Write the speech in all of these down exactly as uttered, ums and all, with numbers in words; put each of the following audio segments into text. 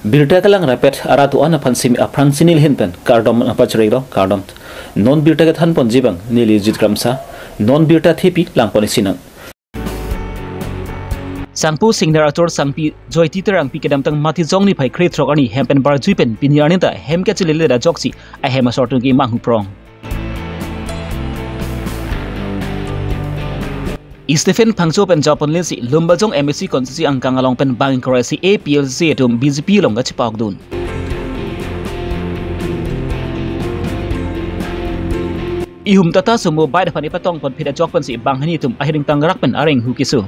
Birta kelang rapet arat do-an aphan simi aphrang chinili ahin pen kardom nangpachirilo, kardom. Non birta kethan ponji abang neli Jit Kramsa, non birta thepi lang pon isi nang. Sangpu Singnar achor Sangpi Joyti Terangpi kedamtang Matijong niphai krethrok arni hem pen barjui pen pini arni ta hem kachilele ajoksi ahem asor atum ke manghuprong. Stephen Phangcho pen japonlesi Lumbajong M A C constituency angkang along pen bang ingkoi isi A P L C C atum B J P along kachepaokdun. Ihum Tata Sumo bike aphan ipatong ponphit ajok pensi banghini atum ahiring tangrak pen areng hu keso.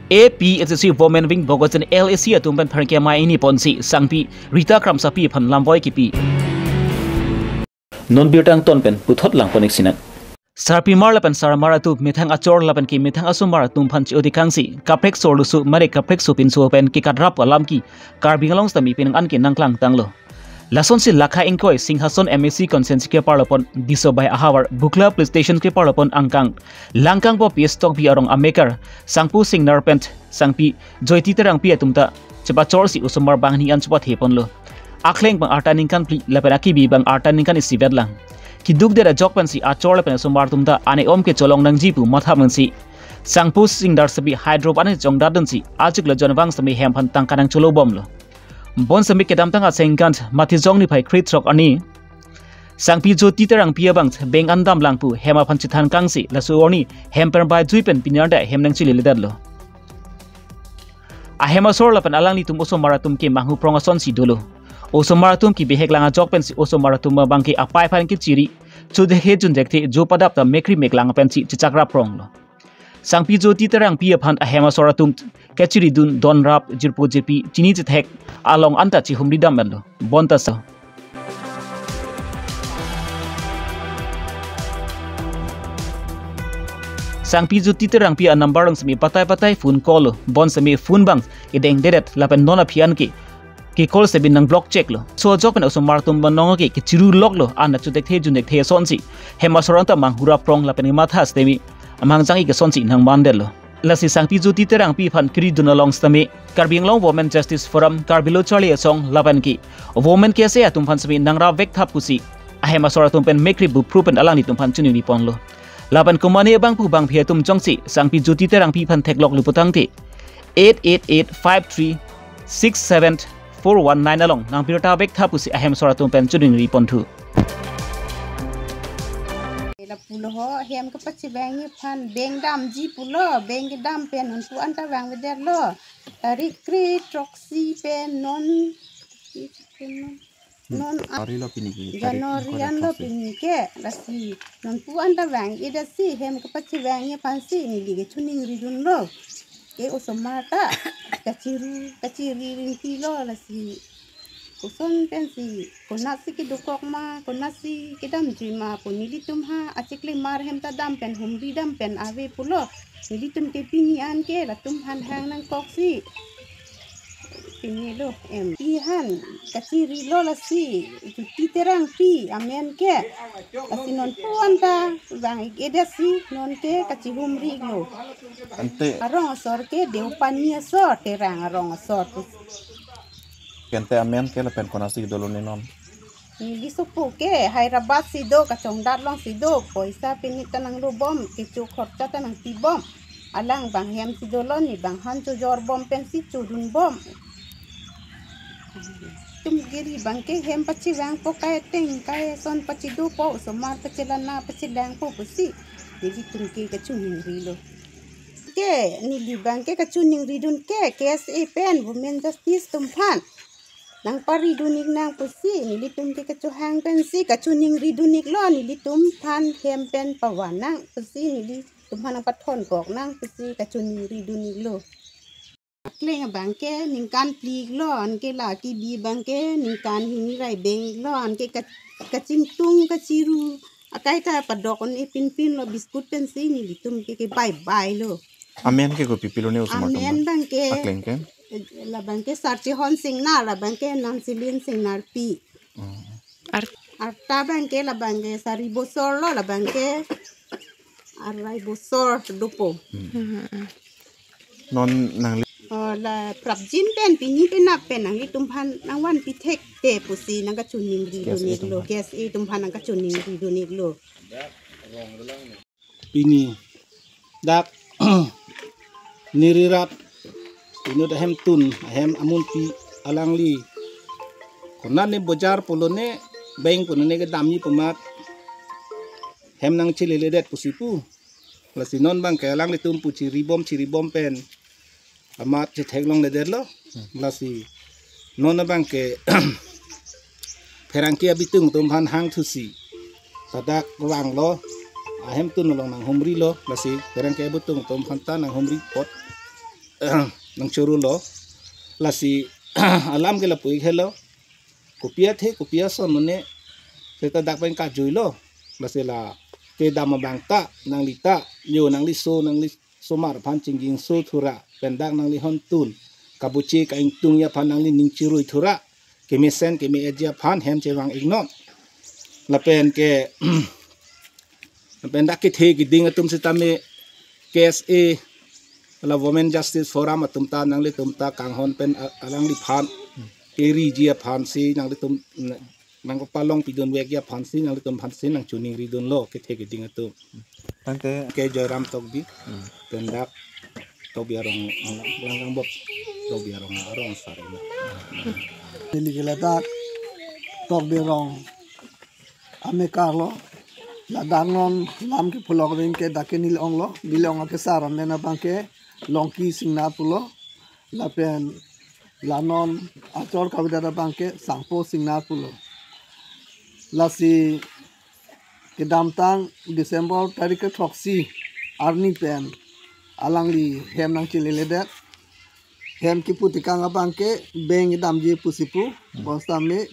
A P H L C Women Wing Bokajan L A C atum pen pherangke amei hini ponsi Sangpi Rita Kramsapi aphan lamboi kipi. Non birta angton pen puthot lang pon isi nang. Sarpimar lapen sarmar atum methang achor lapen ke methang asomar atum aphan chi-o tekangsi kaprek sorlusu mare kaprek sopinso pen kekatrap alam ke Karbi Anglong sitame penang an ke nangklang tanglo. Lasonsi lakha ingkoi Singhason M A C constituency keparlo pon Disobai ahavar Bukla police station keparlo pon angkang Langkangpo P S Tokbi arong amekar Sangpu Singnar pen Sangpi Joyti Terangpi atum ta chepachorsi osomar banghini an chepathe ponlo. Akleng abang arta ningkan phli lapen akibi abang arta ningkan isivet lang. Keduk det ajok pensi achor lapen osomar atum ta ane om kecholong nangji pu matha pensi Sangpu Singnar sitame hydro an chongdatdunsi achiklo jonvang sitame hem aphan tangka nangcholo bomlo. Bon sitame kedamtang asengkan Matijong niphai krethrok arni Sangpi Joyti Terangpi abang beng an damlang pu hem aphan chethan kangsi laso arni hem pen barjui pen pini arni ta hem nangchilele detlo. Ahem asor lapen alanglitum osomar atum ke manghuprong asonsi dolo. Osomar atum ke bihek lang ajok pensi osomar atum abang ke apei aphan kechiri, chothekthe junthekthe jo padap ta mekri meklang pensi chechakrappronglo. Sangpi Joyti Terangpi aphan ahem asor atum kachiridun donrap jirpo jirpi chini chethek along anta chihumri dam menlo. Bonta so. Sangpi Joyti Terangpi a number along sitame patai patai phone call lo. Bon sitame phone abang ideng dedet lapen non aphi an ke ke call sitame nang block cheklo. So ajok pen osomar atum banong ke kechiru loklo, an chothekthe junthekthe asonsi hem asor anta manghurapprong lapen matha sitame amangjang ik asonsi nangmandetlo. Lasi Sangpi Joyti Terangpi aphan keridun along sitame Karbi Anglong Women Justice Forum, Karbi Lo Charli Asong lapen ke Women K S A atum aphan sitame nangrap vekthap pusi ahem asor atum pen mekri bupru pen alanglitum aphan chiningri ponlo. Lapen komane abang pu bangphi atum jongsi Sangpi Joyti Terangpi aphan thekloklo putangte eight eight eight five three six seven four one nine along nang birta vekthap pusi ahem asor atum pen chiningri ponthu. Lapulo ho hem kepachevangji aphan beng damji pulo, beng kedam pen nonpu anta vangvedetlo. Tarik kre throksi pen non, non January lo pini ke, tarik January ingkoi an lo throksi pini ke, lasi nonpu anta vang-edetsi hem kepachevangji aphansi neli kechiningridunlo. Ke osomar ta kachiru kachiri rinti lo, lasi koson pensi, konatsi kedokok ma, konatsi kedamjui ma pu nelitum ha achiklimar hem ta dam pen humri dam pen ave pulo. Nelitum ke pini an ke latum aphan hang nangkoksi. Pini lo em. Pi aphan kachirilo lasi Joyti Terangpi amen ke. Lasi nonpu anta vang-edetsi non ke kachihumri lo. Ante arong asor ke Deopani asor, Terang arong asor. Ante amen ke lapen konatsi dolo ne non? Neli sopo ke Hyderabad si do, kachongdat alongsi do, poisa pini ta nanglobom, kecho khorcha ta nangpibom. Alang bang hemsi dolo, ne bang aphan chojorbom pensi chodunbom. Tum giri bang ke hem pachevangpo, kai ateng kai ason pachedopo, osomar pachelana pachelangpo pusi nelitum ke kachiningrilo. Ke neli bang ke kachiningridun ke K S A pen Women Justice atum aphan nangparidun ik nang pusi nelitum ke kachohang pensi kachiningridun iklo, nelitum aphan hem pen pavan nang pusi nelitum aphan nangpathonkok nang pusi kachiningridun iklo. Akleng abang ke ningkan phli iklo, anke la akibi abang ke ningkan hini rai beng iklo, anke ka-, kachingtung kachiru akai ta padok un-e pinpin lo, biscuit pensi nelitum ke kebaibai lo. Amen ke kopi pilo ne osomar atum? Amen abang ke, akleng ke? Labang ke Sarchihon Singnar, labang ke Nansilin Singnarpi. Hmm. Ar- Arta abang ke labang ke sari bosor lo, labang ke arai bosor dopo. Non nangli. Oh, la prapjin pen pini penap pen nanglitum aphan nangvanpi thekte pusi nangkachiningri dun-iklo. K S A atum aphan nangkachiningri dun-iklo. Pini dak nirirat inut ahemtun ahem amunpi alangli konane bojar pulo ne bank pulo ne kedamji pu amat hem nangcheleledet pusi pu. Lasi non abangke alanglitum pu chiribom chiribom pen amat chetheklongledetlo. Lasi non abangke pherangke abitung atum aphan hangthusi ladak vanglo, ahemtun along nanghumrilo. Lasi pherangke abitung atum aphan ta nanghumri apot nangchorulo. Lasi alam ke lapu-ik helo. Kopi athe kopi ason mane seta dak pen kajuilo. Lasi la kedam abang ta nangli ta yo nangliso nangli osomar aphan chingjinso thura pen dak nanglihon tun kabuche ka-ingtungji aphan nanglining chirui thura kemesen keme-etji aphan hem chevang-iknon. Lapen ke lapen dak kethe keding atum sitame K S A la Women Justice Forum atum ta nanglitum ta kanghon pen a-, alangliphan keriji aphansi nanglitum nangpalongpidunvekji aphansi nanglitum aphansi nangchiningridunlo kethe keding atum. Tangte ke Joyram Tokbi, hmm, pen dak Tokbi arong, Langkangbop Tokbi arong, arong asar lo. Neli ke ladak Tokbi arong amekar lo. Ladak non lam ke pulok ring ke dak ke neli onglo, neli ong akesar an den abangke Longki Singnar pulo. Lapen la non achor kavedet abangke Sangpo Singnar pulo. Lasi kedamtang December tarik kethroksi arni pen alangli hem nangcheleledet. Hem kipu tekang abangke bank damji pusi pu, hmm, bonsitame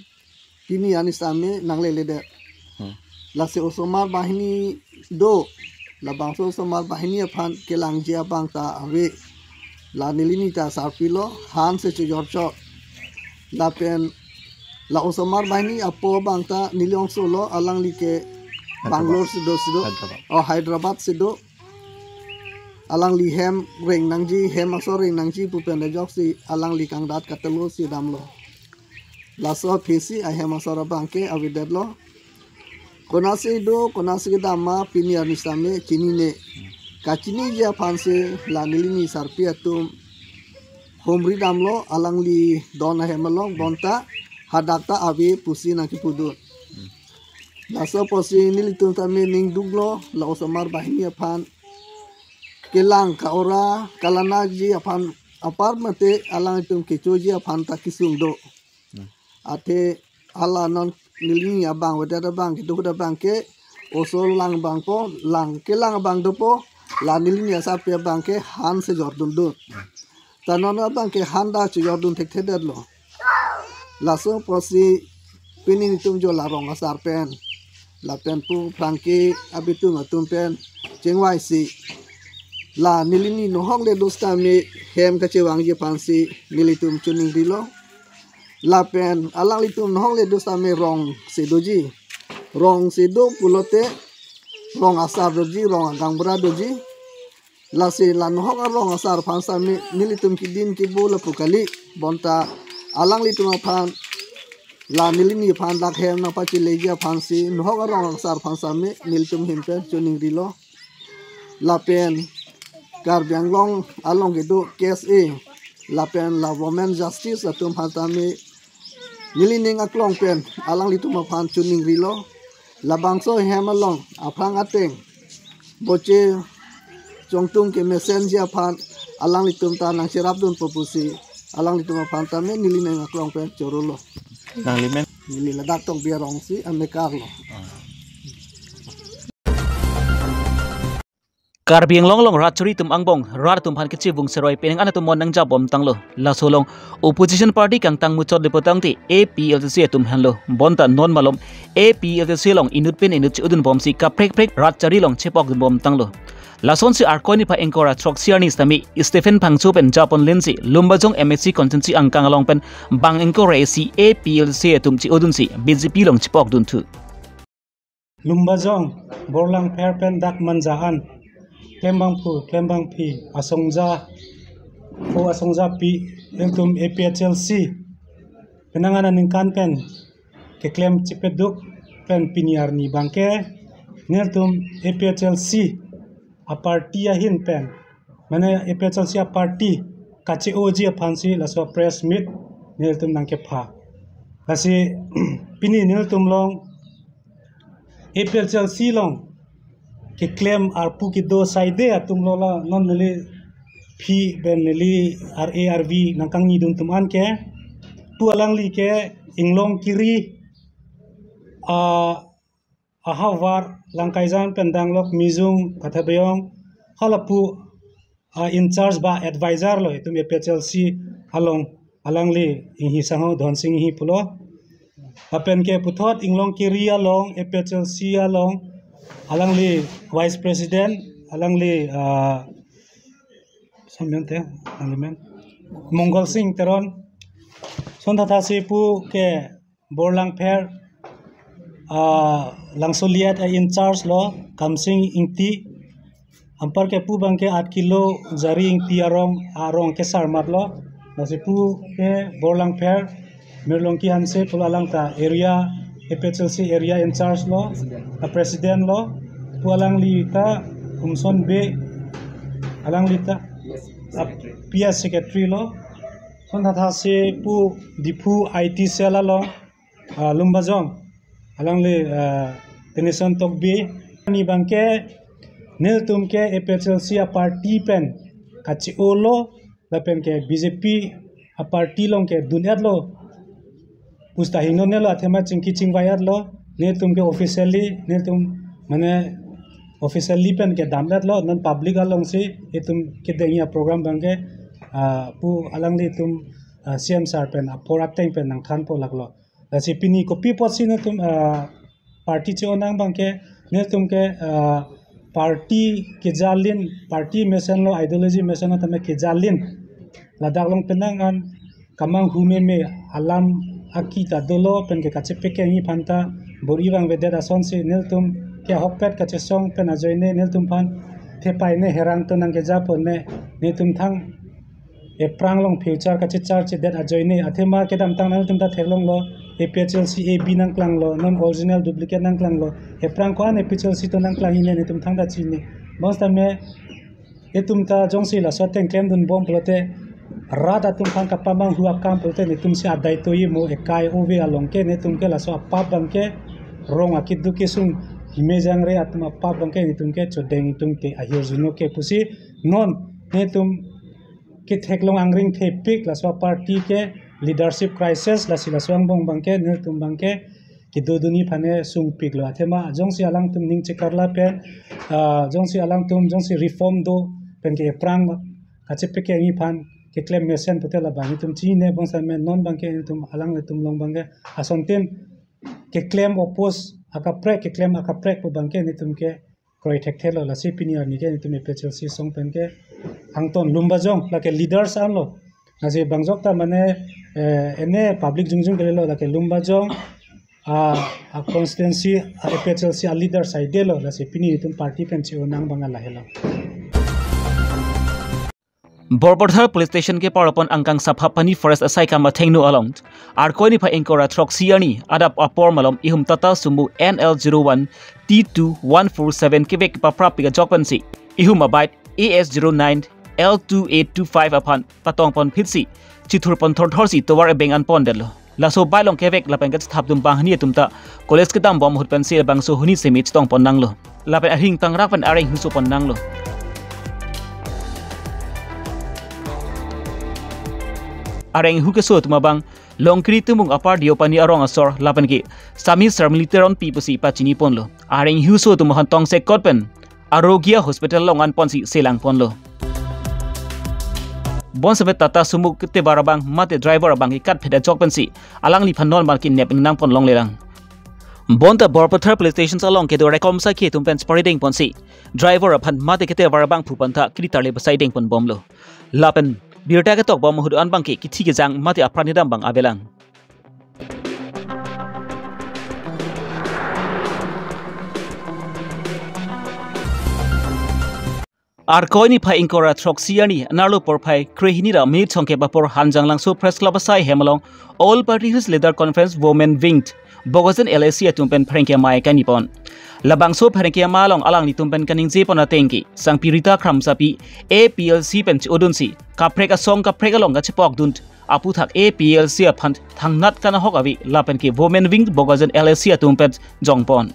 pini arni sitame nangleledet. Hmm. Lasi osomar banghini do, labangso osomar banghini aphan kelangji abang ta ave. La neli ni ta sarpilo, han si chojor chot. Lapen la osomar banghini apo abang ta neli ongsolo, alangli ke Bangalore si do si do. Hyderabad. Oh, Hyderabad si do. Alangli hem reng nangji, hem asor reng nangji pu pen ajoksi alangli kangdat katelo si damlo. Laso aphisi ahem asor abangke avedetlo. Konatsi do, konatsi kedam ma pini arni sitame chinine. Kachiniji aphansi la neli ni sarpi atum humri damlo, alangli don ahem along bonta hadak ta ave pusi nangkipudun. Laso apotsi nelitum tame ning duklo, la osomar banghini aphan kelang ka-ora kalanaji aphan apar mate alangtum kechoji aphan ta kesung do. Hmm. Athe hala non neli ni abang avedet abang kedo abangke oso lang abangpo, lang kelang abang dopo, la neli ni asarpi abangke han si jordundun. Ta non abangke han dak chojordun thekthedetlo. Laso apotsi pini nelitum jo la rong asar pen lapen pu pherangke abitung atum pen chingvaisi la neli ni nohok le do sitame hem kachevangji aphansi nelitum chiningrilo. Lapen alanglitum nohok le do sitame rong si doji. Rong si do pulote rong asar doji, rong agangbura doji. Lasi la nohok arong asar aphan sitame nelitum kedin kebo lapu kali, bonta alanglitum aphan la neli ni aphan dak hem nangpacheleji aphansi nohok arong asar aphan sitame nelitum ahin pen chiningrilo. Lapen Karbi Anglong along kedo K S A lapen la Women Justice atum aphan tame neli ning aklong pen alanglitum aphan chiningrilo. Labangso hem along aphrang ateng boche chongtung kemesenji aphan alanglitum ta nangcherapdunpo pusi alanglitum aphan tame neli ning aklong pen chorolo. Nangli men? Neli ladak Tokbi arong si amekar lo. Ah. Karbi Anglong along rat chori atum angbong rat atum aphan kachevung seroi penang an atum mon nangjabom tanglo. Laso along opposition party kangtang muchot le putangte A P L C C atum henlo. Bonta non malom A P L C C along inut pen inut che-odunbomsi kaprek prek rat chari along chepokdunbom tanglo. Lasonsi Arkoi niphai ingkoi ra throksi arni sitame Stephen Phangcho pen japon lensi Lumbajong M A C constituency angkang along pen bang ingkoi ra isi A P L C C atum che-odunsi B J P along chepokdunthu. Lumbajong, Borlangpher pen dak Manja an klembangphu, klembangpi, asongja, o asongjapi, nelitum A P H L C penang aningkan pen keklem chepeduk pen pini arni abangke nelitum A P H L C a-party ahin pen, mane A P H L C a-party kache-oji aphansi laso press meet nelitum nangkepha. Lasi pini nelitum along A P H L C along keklem arpu kedo saide atum lo la non neli phi pen neli R A R V nangkangnidun atum an ke, pu alangli ke Inglong Kiri, ah, ahavar Langkaijan pen danglok Mijung Pathabeyong, halapu, ah, in charge ba advisor lo itum A P H L C along, alangli Inghi Sangho Dhonsing Inghi pulo. Lapen ke puthot Inglong Kiri along, A P H L C along, alangli vice president, alangli, ah, samyang te, alangli men, Mongol Sing Teron. Son thathasi pu ke Borlangpher, ah, Langsoliet a-in charge lo, Kamsing Ingti. Anpar ke pu abangke Atkilo Jari Ingti arong, arong kesar mat lo. Lasi pu ke Borlangpher, Mirlongki Hanse pulo, alang ta area, A P H L C area in charge lo, a-president lo. Pu alangli ta Kumson Bey, alangli ta a-P S secretary lo. Son thathasi pu Diphu I T cell along, ah, Lumbajong, alangli, ah, Tenison Tokbi. Arni abangke nelitum ke A P H L C a-party pen kache-o lo, lapen ke B J P a-party along kedun-et lo pusta hingno ne lo, athema chingki chingvai-et lo. Nelitum ke officially, nelitum mane officially pen kedam-et lo, non public alongsi itum kedengji a-program abangke, ah, pu alanglitum, ah, C M sir pen apor ateng pen nangthanpo lak lo. Lasi pini kopi apotsi nelitum, ah, party che-o nang abangke, nelitum ke, ah, party kejalin, party mesen lo, ideology mesen lo tame kejalin. Ladak along penang an kamanghu meme alam aki ta dolo, pen ke kachepekengji aphan ta bor-i vangvedet asonsi nelitum ke ahokpet kachesong pen ajoine nelitum aphan thepai ne herang to nangkejapo ne, nelitum thang aphrang along future kachechar chedet ajoine, athema kedamtang nangtum ta theklonglo, A P H L C A B nangklanglo, non original duplicate nangklanglo. Aphrang ko-an A P H L C to nangklang hine nelitum thangta chini. Bonsitame itum ta jongsi laso ateng klemdunbom pulote rat atum aphan kapamanghu akam pulote nelitumsi adai toji mo, ekai ove along ke nelitum ke laso apap abangke, rong akeduk kesung himejangre atum apap abangke nelitum ke chodeng itum te ahirjuno ke pusi non nelitum ketheklong angring thepik laso party ke leadership crisis, lasi laso angbong abangke nelitum abangke kedodunji aphan ne sungpiklo. Athema jongsi alangtum ning chekarla pen, ah, jongsi alangtum jongsi reform do pen ke aphrang kachepekengji aphan keklem mesen pute labang itum chini, bonsitame non abangke itum alanglitum along abangke asontin keklem oppose akaprek, keklem akaprek pu abangke nelitum ke kroi thekthelo. Lasi pini arni ke nelitum A P H L C asong pen ke angton Lumbajong lake leaders anlo. Lasi bangjok ta mane, eh, ene public jongjong kele lo, lake Lumbajong, ah, a-constituency, a-A P H L C a-leader saide lo. Lasi pini nelitum party pen che-o nang abang lahelo. Borpathar Police Station keparlo pon angkang Saphapani Forest asaikam athengno along Arkoi niphai ingkoi ra throksi arni adap apor malom ihum Tata Sumo N L zero one T two one four seven kevek paprap pik ajok pensi ihum a-bike A S zero nine L two eight two five aphan patong pon phitsi chithur pon thorthorsi tovar ebeng an pondetlo. Laso bike along kevek lapen kachethapdun banghini atum ta college kedambom ahut pensi labangso huni semi chetong pon nanglo. Lapen arhing pangrak pen areng inghu so pon nanglo. Areng inghu keso atum abang Longkiri Timung, Upper Deopani arong asor lapen ke Sami Sarmili Teronpi pusi pachini ponlo. Areng inghu so atum aphan tongsekot pen Arogya Hospital along an ponsi selang ponlo. Bonsitame Tata Sumo ketevar abang mate driver abang ke katphet ajok pensi alangliphan non abang kidnap nang pon longlelang. Bonta Borpathar Police Station along kedo rekom sakhi atum pen sparring ponsi driver aphan mate ketevar abangphu aphan ta kilitar le pasai deng ponbomlo. Lapen birta ketokbom ahut an abang ke kithi kejang mate apran kedam abang avelang. Arkoi niphai ingkoi ra throksi arni anerlo porphai krehini ra minit songkep apor Hanjanglangso Press Club asai hem along All Party Hills Leader Conference Women Wing Bokajan L A C atum pen pherangke amei kaningje pon. Labangso pherangke amei along alanglitum pen kaningje pon ateng ke Sangpi Rita Kramsapi A P L C pen chodunsi kaprek asong kaprek along kachepokdun aputhak A P L C aphan thangnat kanahok ave lapen ke Women Wing Bokajan L A C atum pen jongpon.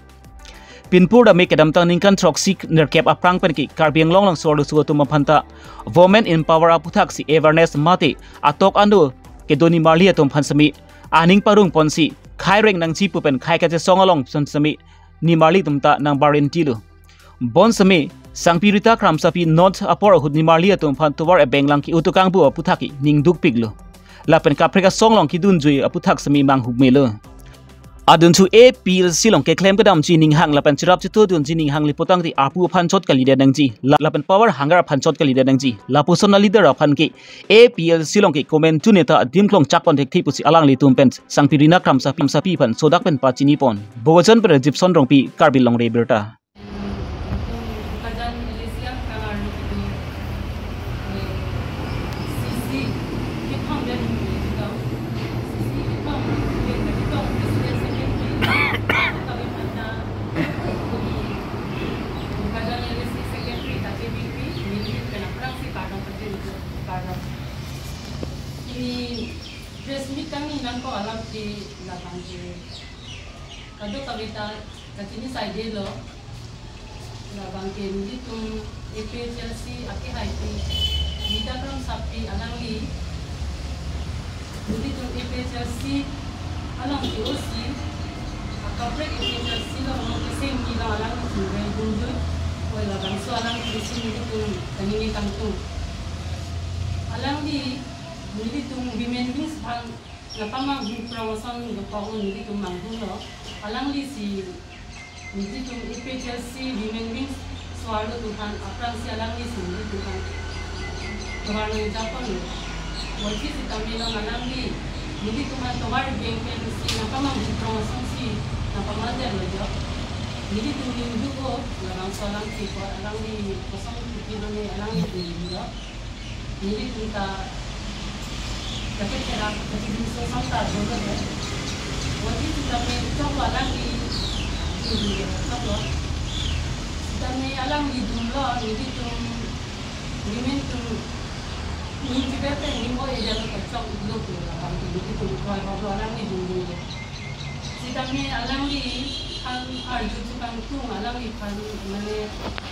Pinpur dame kedamtang ningkan throksi nerkep aphrang pen ke Karbi Anglong along so-arloso atum aphan ta Women Empower aputhaksi awareness mate atok anu kedo nimarli atum aphan semi aning parung ponsi khai reng nangji pu pen khai kachesong along son semi nimarli atum ta nang barinti lo. Bonseme Sangpi Rita Kramsapi North apor ahut nimarli atum aphan tovar ebeng lang ke utukang bu aputhak ke ningdukpik lo. Lapen kaprek asong along kedunjui aputhak semi manghuk melo. Adunso A P L C along keklem kedamji ninghang lapen cherap chetodunji ninghang liputang ti apu aphan chot kalidet nangji. La-, lapen power hunger aphan chot kalidet nangji. Lapuson a leader aphan ke A P L C along ke komantu neta adim klong chak pon thekthe pusi alanglitum pen Sangpi Rita Kramsapi aphan sodak pen pachini pon. Bokajan pen Jipson Rongpi, Karbi Longri Abirta. Bokajan L A C akangarlo kedo, eh, C C kethom pen kedo. C C kethom, kethom president secretary. Kami pada Bokajan L A C secretary tadi mimpi, mimpi kena perang si kardom pati itu kardom. Ini press meet kami nangkok alam di labang ke kadokave ta kachini saidelo. Labang ke nelitum A P H L C akehai pi Rita Kramsapi alangli, nelitum A P H L C along T O C, akaprek A P H L C along keseng ni along alangli chingvai dunjui. Oi labangso alangli si nelitum kaningje kangtung. Alangli nelitum women wings aphan nangpamanghun prong ason dokok nelitum manghunlo. Alangli si nelitum A P H L C women wings so-arlo atum aphan aphrang si alangli si nelitum aphan tovar nangjaponlo. Wachi sitame non alangli nelitum aphan tovar beng pen si nangpamanghun prong asonsi nangpamanjalo jo. Nelitum ningduk-o, labangso alam si ko alangli kosong kuti lo ne alangli ningduk-o. Nelitum ta jaket kerak, jaket dingso asonta dolo he. Wachi sitame choklo alangli, nelitum choklo. Sitame alangli dunlo, nelitum, women atum, ning chiber pen ning o ejalo kachok iklo ke, labang ke nelitum kroi hoklo alangli dun dunlo. Sitame alangli aphan arju chekangtung, alangli aphan mane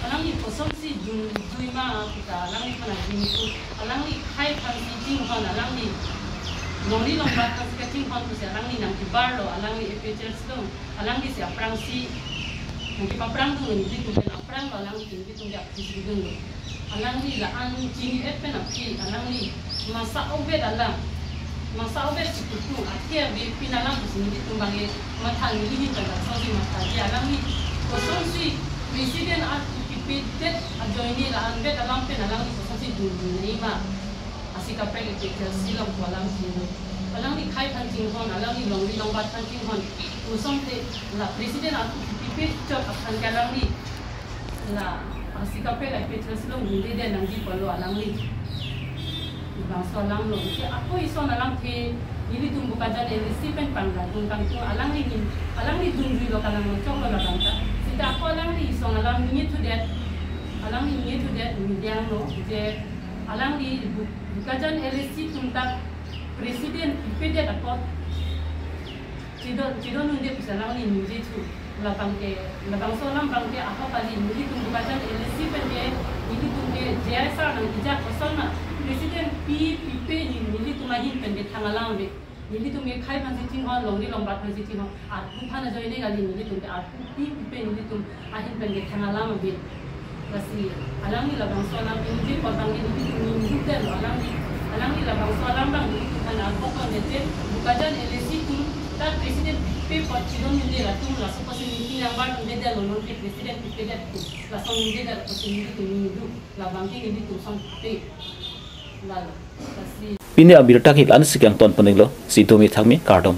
alangli kosonsi dunjui ma kita alangli aphan arju nangkok, alangli khei aphan si chinghon, alangli longri longbat aphan si kachinghon pusi alangli nangkebarlo, alangli A P H L C along alangli si aphrang si nangkepaprang dun nelitum pen apranglo alangli nelitum ke aphi si dunlo. Alangli la-an chini-et pen aphi, alangli masa obet alam, masa obet si kutu, athe ave pin alam pusi nelitum bang ke matha, neli hin pen lason si matha je, alangli kosonsi president atu kipedet ajoine la-an bet alam pen alangli kosonsi dun dunji ma. Asi kaprek A P H L C along ko alam chini. Alangli khei aphan chinghon, alangli longri longbat aphan chinghon. Kosonte la president atu kipedet chot aphan ke alangli la, ah, asi kaprek A P H L C along dundedet nangji pulo alangli. Labangso alam lo. Ke ako ison alamthe nelitum Bokajan L A C pen pangdun kangtung, alangli ni, alangli dunjuilo, kanang choklo labang ta. Sita ako alangli ison alam ningje thudet, alangli ningje thudet, ningje angno je alangli Bu-, Bokajan L A C atum ta president ipedet apot chedon, chedondunde pusi alangli ningje thu. Labang ke, labangso alam bang ke ahok kali, nelitum Bokajan L A C pen ke, nelitum ke J I sir nangkejak koson ma president pi, pipe ni nelitum ahin pen ke thang alam ave. Nelitum ke khei aphan si chinghon, longri longbat aphan si chinghon. Arpu aphan ajoine kali, nelitum ke arpu pi, pipe nelitum ahin pen ke thang alam ave. Lasi alangli labangso alam ningje apot bang ke nelitum ningdukdetlo alangli. Alangli labangso alam bang nelitum aphan ahok lo ne je, Bokajan L A C atum ta president pipe apot chedondunde, latum laso apotsi meeting nangbar dundedetlo, non ke president pipedet atum. Lason ningjedet apotsi nelitum ningduk, labang ke nelitum songte. Lalo, lasi. Pini abirta ke la-ansi kangton pon-iklo, si domi thangmi kardom.